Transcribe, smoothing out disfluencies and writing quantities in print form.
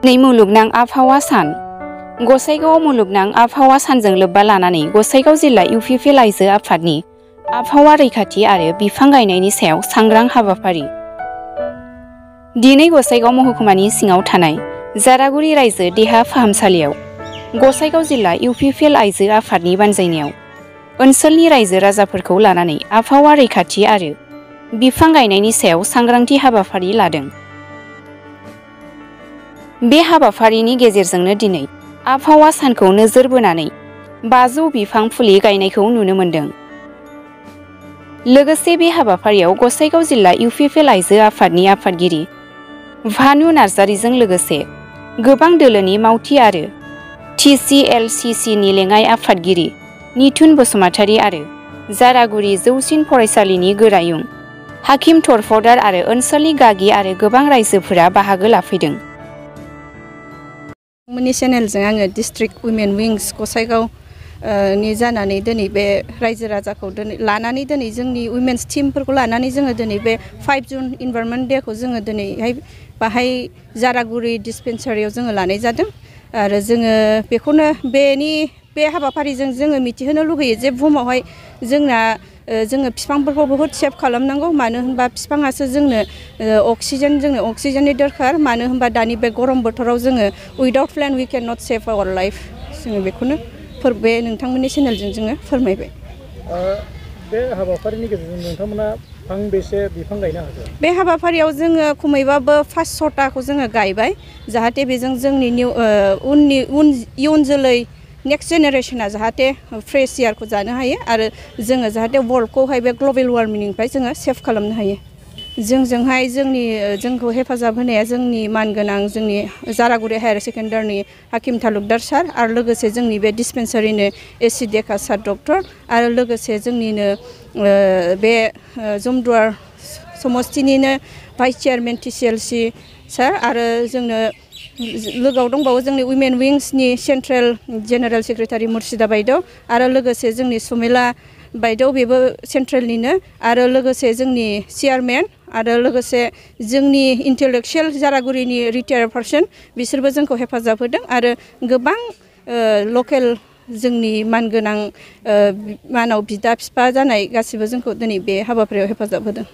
नै मुलुगनां आबहावा सान गसाइगाव मुलुगनां आबहावा सानजों लोब्बा लानानै गसाइगाव जिल्ला इउपिपिएल आइजो आफादनि आबहावा रैखाथि आरो बिफां गायनायनि सायाव सांग्रां हाबाफारि। दिनै गसाइगाव महकुमानि सिङाव थानाय जारागुरि रायजो देहा फाहामसालियाव गसाइगाव जिल्ला इउपिपिएल आइजो आफादनि बानजायनायाव ओनसोलनि रायजो राजाफोरखौ लानानै आबहावा रैखाथि आरो बिफां गायनायनि सायाव सांग्रांथि हाबाफारि लादों। बे हाबाफारिनि गेजेरजोंनो दिनै आबहावा सानखौ नोजोर बोनानै 500 बिफां फुलि गायनायखौ नुनो मोन्दों। लोगोसे बे हाबाफारियाव गसाइगाव जिल्ला इउपिपिएल आइजो आफादनि आफादगिरि भानु नार्जारिजों लोगोसे गोबां दोलोनि मावथि आरो TCLCCनि लेङाइ आफादगिरि निथुन बसुमतारी आरो जारागुरि जौसिन फरायसालिनि गोरायुं हाकिम थरफदार आरो ओनसोलनि गागि आरो गोबां रायजोफोरा बाहागो लाफैदों। मोननि चेनेलजों आङो डिस्ट्रिक्ट वुमेन विंस गसाइगाव नि जानानै दिनै बे रायजो राजाखौ लानानै दिनै जोंनि वुमेन्स टीमफोरखौ लानानै जोङो दिनै बे 5 जुन इनभाइरनमेन्ट डेखौ जोङो दिनैहाय बाहाय जारागुरि डिस्पेन्सारियाव जोङो लानाय जादों आरो जोङो बेखौनो बे हाबाफारिजों जोङो मिथिहोनो लुगैयो जे बुहुमावहाय जोङो बिफांफोरखौ बहुद सेभ खालामनांगौ। मानो होनबा बिफाङासो जोंनो अक्सिजेननि दरकार। मानो होनबा दानि बे गरम बोथोराव जोङो without plant we can not save our life. जोङो बेखौनो बे नोंथांमोननि चेनेलजों जोङो फोरमायबाय। बे हाबाफारिनि गेजेरजों नोंथांमोना फांबेसे बिफां गायनो हागोन? बे हाबाफारियाव जोङो खमैबाबो 500टाखौ जोङो गायबाय, जाहाथे बेजों जोंनि इयुन जोलै नेक्स्ट जेनेरेशना जाहाथे फ्रेश एयारखौ जानो हायो आरो जोङो जाहाथे वर्ल्डखौहाय बे ग्लबेल वार्मिंनिफ्राय जोङो सेभ खालामनो हायो। जोंजोंहाय जोंखौ हेफाजाब होनाया जोंनि मानगोनां जोंनि जारागुरि हायार सेकेन्डारिनि हाकिम तालुकदार सार आरो लोगोसे जोंनि बे डिस्पेन्सारिनि एसि डेका सार डक्टर आरो लोगोसे जोंनिनो बे जमदुवार समस्तिनिनो भाइस चेयारमेन TCLC सार आरो जोंनो लोगोआव दंबावो जोंनि वुमेन विंसनि central general secretary Murshida Baideo आरो लोगोसे जोंनि सुमेला बायदेव बेबो सेन्ट्रेलनिनो आरो लोगोसे जोंनि चेयारमेन आरो लोगोसे जोंनि इन्टेलेक्सुयेल जारागुरिनि रिटायार्ड पार्सन बिसोरबो जोंखौ हेफाजाब होदों आरो गोबां लकेल जोंनि मानगोनां मानाव बिदा बिफा जानाय गासिबो जोंखौ दिनै बे हाबाफारियाव हेफाजाब होदों।